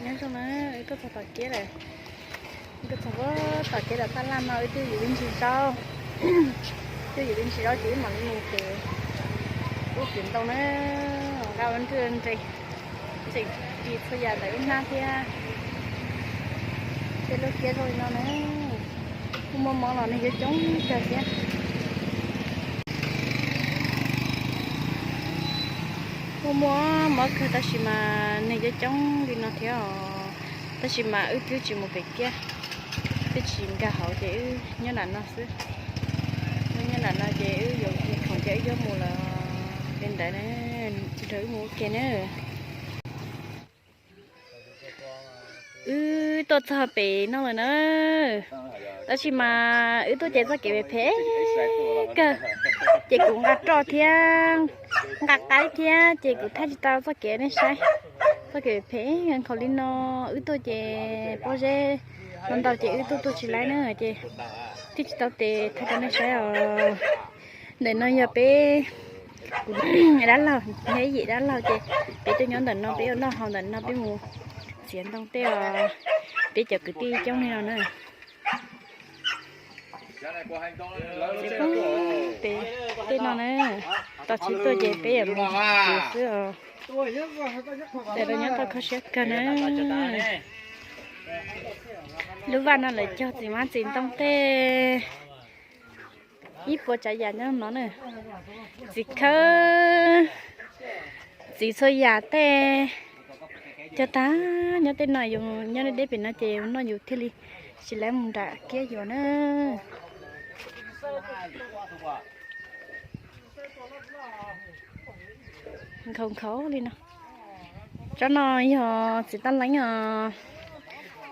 Nyob zoo na, wb tuaj txog tom kev lawm. Wb tuaj txog tom kev lawm, paj laj no wb twb yuav ib ntsis zaub. Twb yuav ib ntsis zaub ces wb mam li mus pem ub kwv ntoo na. Nqa ua nrwj nres, tseem ris txhua yam ntawm wb hnab thiab. Tej lub kiab zoo li no na. Muaj muaj mob los neeg coob coob kawg thiab. Muaj muaj mob kawg tab sis mas neeg coob coob li no thiab os. Tab sis mas wb twb tsis mus pem kiab, twb tsis nkag hauv ces wb nyob nram no xwb. Wb nyob nram no ces wb yuav khoom ces wb yuav mus lawm li ntawd na, sawv daws wb mus ua ke na. Wb tuaj txog pem no lawm na, tab sis mas wb tuaj ces txoj kev phem phem kawg, ces kuv nqa roj thiab nqa qaib thiab ces kuv thaij tsis tau txoj kev nej saib. Txoj kev phem nkaus li no, wb tuaj ces pob zeb no ntau ces wb tuaj tuaj tsis laib na ces thiaj tsis tau tes thaij rau nej saib os. Ntawm no yog peb, kuv dab laug, yog ib yim dab laug ces peb tuaj nyob ntawm no, peb ua noj haus ntawm no, peb mus txiav ntoo tej os. Peb cov kwv tij coob li no na. Txiav poob pem tej no na, tos tsis tuaj ces peb yuav mus txiav xwb os. Ntawm no nyob tau kho siab kawg na. Lub vaj no lawv cog txiv hmab txiv ntoo tej ib puas tsav yam nyob no na. Txiv khawb, txiv txhua yam tej cog tag. Nyob tej no yus nyob deb deb pem no ces yus noj yus thiaj li tsis lab mus nram kiab yuav na. Nkhaus nkhaus li no. Tsob no yog txiv toj leeb os.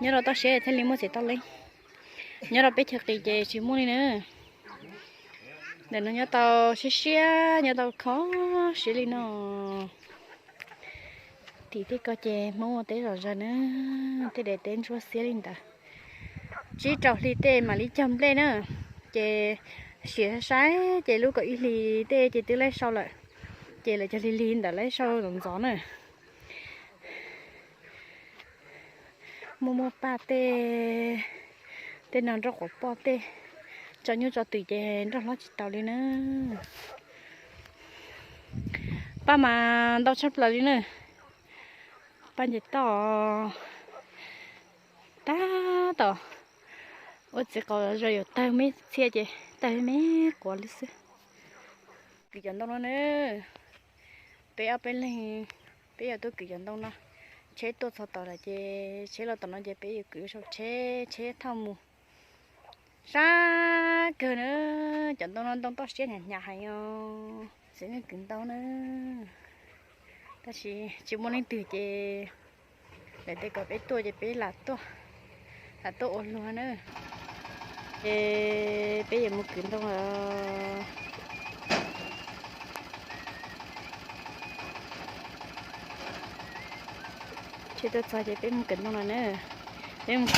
Nyob rau toj siab thiaj li muaj txiv toj leeb. Nyob rau peb chaw qis ces tsis muaj li na. Ntawm no nyob tau siab siab, nyob tau kho siab li no. Tim tej ko ces Hmoob ua teb zom zaws na, tej daim teb ntsuab xiab li ntawd. Tsib rau hli tej mam li cog nplej na, ces sim saib ces lub kaum ib hli tej ces twb laib sau lawm, ces lawv cog lig lig ntawd laib sau ntxov ntxov na. Muaj muaj paj tej, tej no nroj quav poj tej, tso nyuj tso twm ces nroj hlob tsis tau li na. Paj mas ntau tshaj plaws li na. Paj nce toj, tab tom ua txiv qaub zog yuav tawg me txhia ces tawg me quav li xwb. Kwv cov ntoo no na, peb ob peb leeg, peb yuav tuaj kwv cov ntoo no. Tsheb tuaj txog tom lawm ces tsheb los tom no ces peb yuav kwv sau tsheb, tsheb thauj mus. Sab kawg na, cov ntoo no ntoo toj siab hnyav hnyav heev os, txiv neej kwv ntoo na. Tab sis tsis muaj leej twg ces lawv tej kom peb tuaj ces peb lam tuaj, lam tuaj ua luag na. Ces peb yuav mus kwv ntoo lawm. Tsheb tuaj txog ces peb mus kwv ntoo lawm na. Peb mus.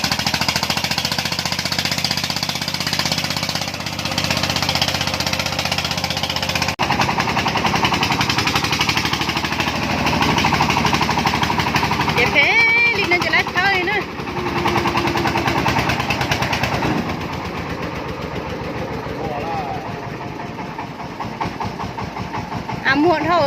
Ces peb li no ces lawv thawb li na. A muag dhau.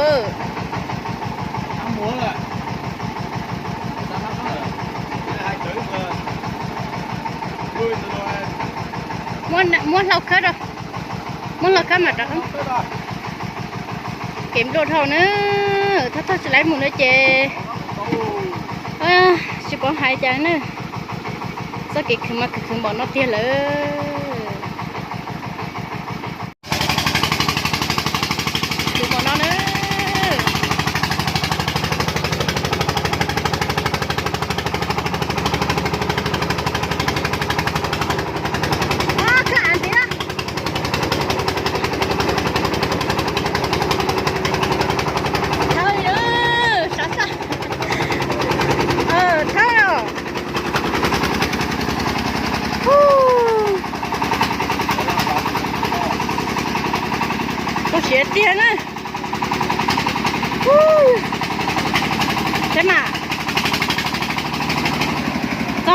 Muab hlau khawb rau, muab hlau khawb mam rov qab. Kev npluaj dhau na, thawj thawj tsis laib mus na ces tsis paub hais cas na. Txoj kev khwv mas khwv khwv npaum no tiag lawm. Khwv npaum no na. Khawb av ntxiv na. Thawb li, sab sab. Thawb os. Kho siab tiag na. Seb mas.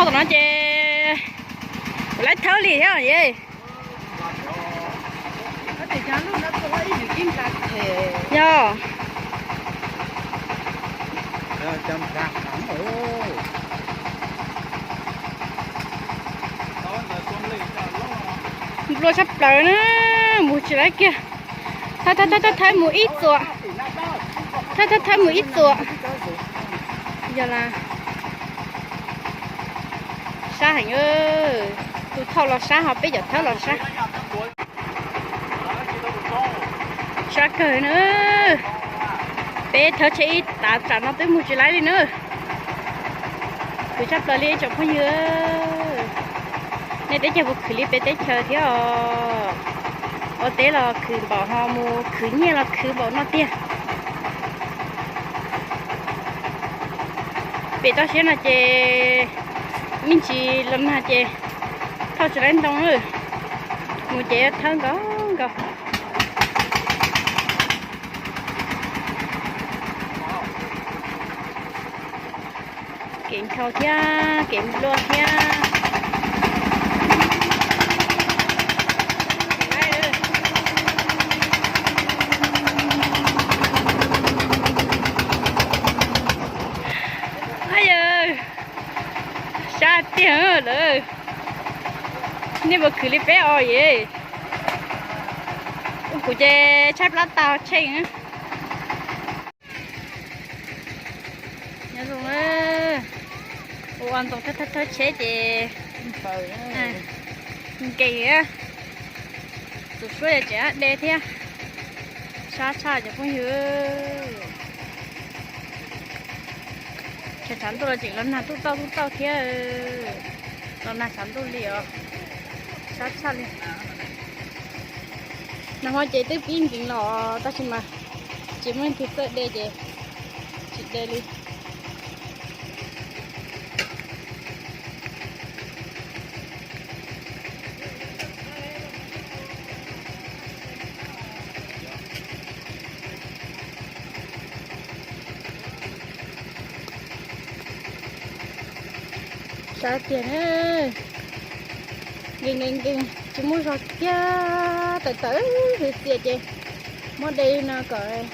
Tuaj no ces kuv laib thawb li thiab ye. Yog. Nplua tshaj plaws na, mus tsis laib kiag. Thawb thawb thawb mus ib txuas, thawb thawb thawb mus ib txuas. Yog las, sab heev, tus thauj los sab ho peb cov thawb los sab. Sab kawg na, peb thawb tsheb ib tav tsam no twb mus tsis laib li na. Khwv tshaj plaws li tsoom phooj ywg, nej teb chaws puas khwv li peb teb chaws thiab os? Ua teb los khwv npaum ho mus khwv nyiaj los khwv npaum no tiag. Pem toj siab no ces me ntsis los nag ces thauj tsis laib ntoo, mus ces thawb nkaus nkaus. Kev nthau thiab kev nplua thiab. Yawg, sab tiag lawm. Nej puas khwv li peb os ye? Kuv ces tshaib plab tag tsheej. Nyob zoo, ua ntoo thawb thawb tsheb ces nkees, tus suab yog tseem de thiab. Sab tshaj cov phooj ywg. Tshav tshav ntuj los tseem los nag tuj tauj tuj tauj thiab. Los nag tshav ntuj li os. Sab tshaj li. Nag hmo ces twb pib nkees los tab sis mas tsis muaj leej twg txawj de ces tsis de li. Sab tiag na, nkees nkees nkees tsis muaj zog kiag, tawm tawm txias txias ces muab de li no kom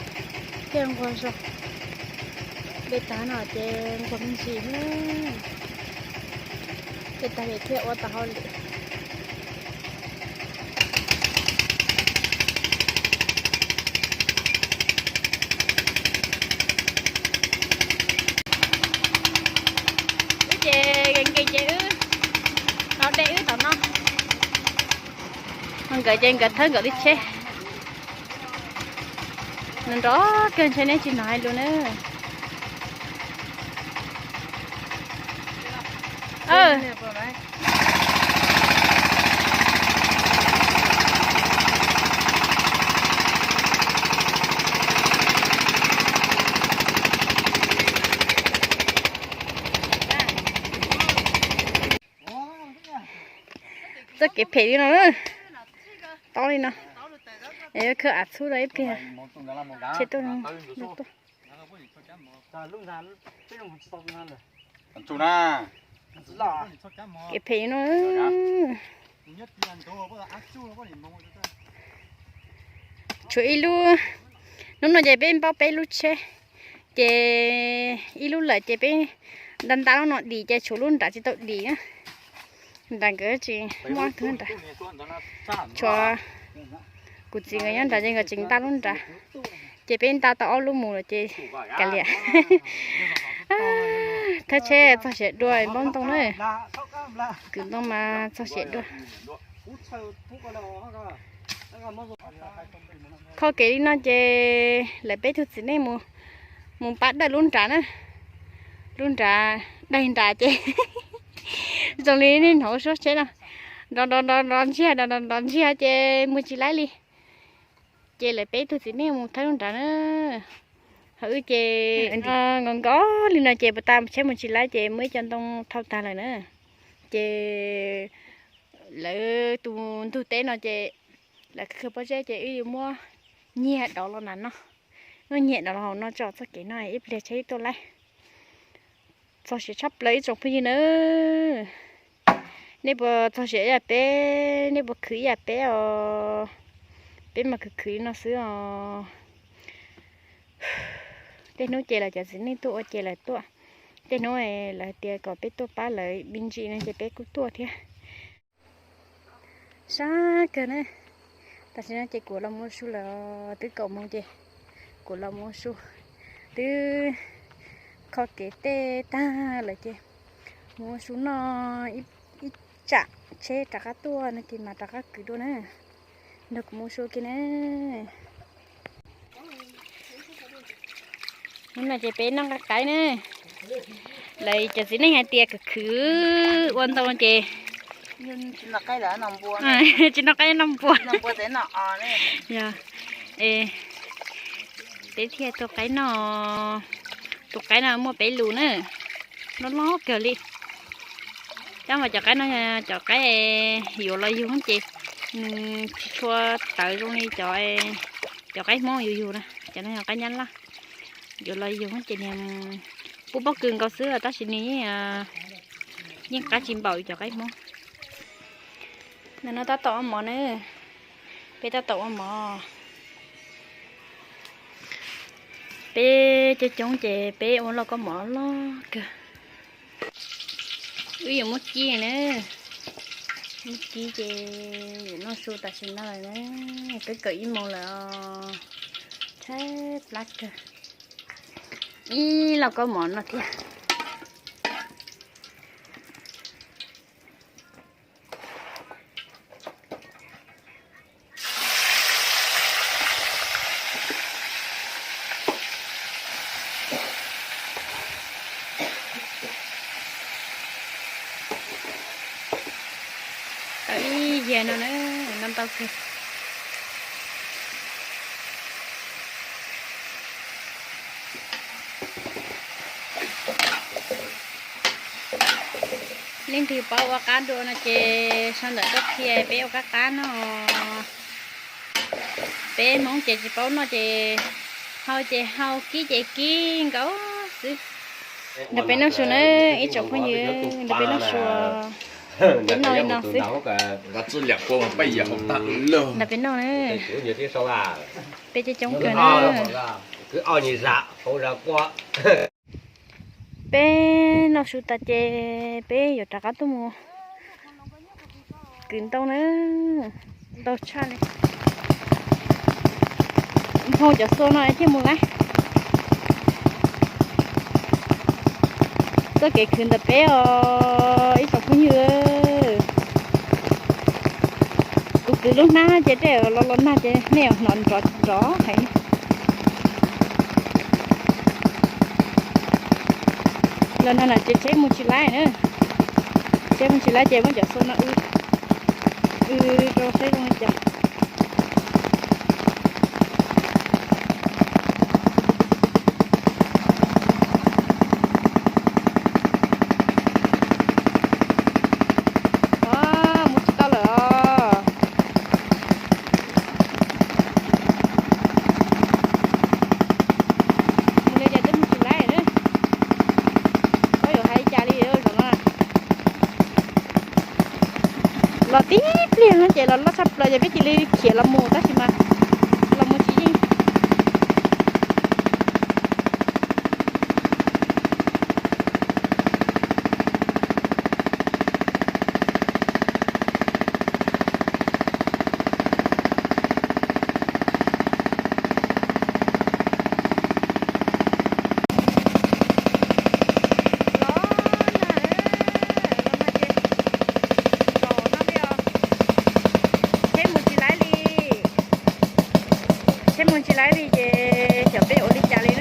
thiaj nquag zog. De tag no ces nquag me ntsis, de tag ces thiaj ua tau hauj lwm. Wb ces nkees nkees ces wb no de wb tom no. Nkawd ces nkawd thawb nkawd li tsheb. Nrov nrov kawg ntshe neb tsis hnov hais lus na. Txoj kev phem li no, tob li no, khawb av txhub rau ib pliag, tshem tuaj no tuaj. Kev phem li no. Tshuav ib lub, hnub no ces peb npauj peb lub tsheb, ces ib lub lawm ces peb nta nta lub no dim ces tshuav lub nrad tsis tau dim na. Nrad nkawd tsis muaj tus nrad, tshuav kuv txiv nkawd nyob nrad ces nkawd tseem nta lub nrad, ces peb nta tau ob lub mus lawm ces kav liam. Thawb tsheb txog siav dua npauj ntoo na, kwv ntoo mas txog siav dua. Kho kev li no ces lawv peb tug txiv neej mus, mus pab dawj lub nrad na. Lub nrad, daig nrad ces zoo li nej hnov suab tsheb no, nrov nrov nrov nrov ntsiag, nrov nrov nrov ntsiag ces mus tsis laib li. Ces lawv peb tug txiv neej mus thawb lub nrad na. Ho wb ces nkaus nkaus li no ces puas tas tsheb mus tsis laib ces muaj ib co ntoo thauj tag lawm na. Ces lawv tus ntug teb no ces lawv khawb pob zeb ces wb yuav muab nyiag dov los nram no, muab nyiag dov los hauv no tso txoj kev no ib pliag tsheb tuaj laib. Txog siav tshaj plaws ib tsoom phooj ywg nawb. Nej puas txog siav ib yam peb, nej puas khwv ib yam peb os? Peb mas khwv khwv li no xwb os. Tej hnub ces lawv cov txiv neej tuaj ua ces lawv tuaj. Tej hnub lawv tias kom peb tuaj pab lawv me ntsis no ces peb kuj tuaj thiab. Sab kawg na. Tam sim no ces kuv los mus ua su lawm, twb kaum moos ces kuv los mus ua su. Twb kho kev tej tag lawm ces mus ua su noj ib tsam tsheb rov qab tuaj no ces mam rov qab khwv dua na. Nrog kuv mus ua su kiag na. Hnub no ces peb noj nqaij qaib na. Lawv cov txiv neej hais tias khwv khwv ua ntau ces tsis noj qaib noj npua. Yog, peb thiaj tua qaib noj. Tus qaib no muaj peb lus na, loj loj kawg li. Tab mas cov qaib no, cov qaib yuav los yug ces nws tsis tshua tawv zoo li cov, cov qaib Hmoob yus yug na, cov no yog qaib Nyab Laj. Yuav los yug ces nws kuj pob kws nkaus xwb tab sis nws yeej qab tsis npaum cov qaib Hmoob. Ntawm no tab tom ua mov na, peb tab tom ua mov. Peb coob coob ces peb ua lauj kaub mov loj kawg. Wb yuav muab kib na, muab kib ces yuav noj su tam sim no lawm na, twb kaum ib moos lawm os, tshaib plab kawg. Ib lauj kaub mov no thiab. Tau ib yias no na, no ntau kawg. Leej twg paub ua qab dua no ces sau ntawv tuaj qhia peb ua qab qab no. Peb Hmoob ces tsis paub noj ces hau ces hau, kib ces kib nkaus xwb. Nrog peb noj su na ib tsoom phooj ywg, nrog peb noj su. Peb noj li no xwb. Nrog peb noj na. Peb coob coob kawg na. Peb noj su tas ces peb yuav rov qab tuaj mus kwv ntau na, ntau tshaj li. Nphau cov xua no thiaj mus laib. Txoj kev khwv ntawm peb os ib tsoom phooj ywg. Kuv kwv lub hnab ces tej los los nag ces nej hnov nrov nrov heev. Los nag na ces tsheb mus tsis laib na. Tsheb mus tsis laib ces muab cov xua no wb, wb rau saib zoo li cas. Mus tsis tau lawm os. Mus li cas twb mus tsis laib na. Koj yuav hais li cas li zaum no. Los tib pliag no ces los loj tshaj plaws ces peb cia li khiav los mus tab sis mas los mus tsis yeej. Los nag, los nag ces nrov no li os. Tsheb mus tsis laib li. Tsheb mus tsis laib li ces xyov peb ua li cas li.